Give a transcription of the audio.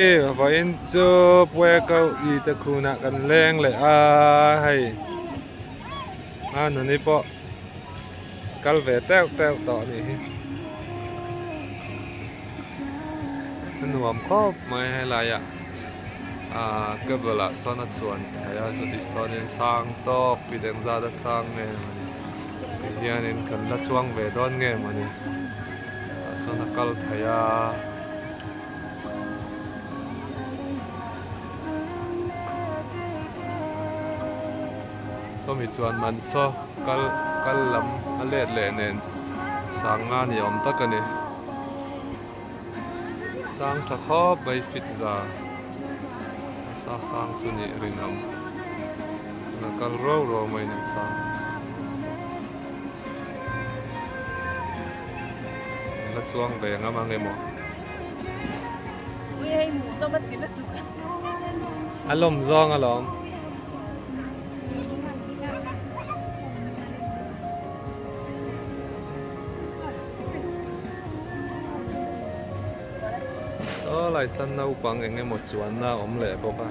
Vawiin chu Pueko i te khunah kan leng leh a hei a nuni pawh kal ve teuh teuh tawh a nih hi a nuam khawp mai helaiah ah cable ah sawn a chuan theih a chuti sawnin sang tawk feet engzat a sang nge mawni tihianin kan la chuang ve dawn nge mawni tah sawn a kal theih a. Sawmi chuan man saw kal kal lam a let leh nen sang nga ni awm tak a ni. Sang tha khawp mai fit za nasa sang chu nih rinawm a kal ruau ruau mai a ni sang. La chuang ve ngam ang emaw. A lawm zawng alawm. Saw lai san naupang eng emaw chuanna a awm leh bawk a.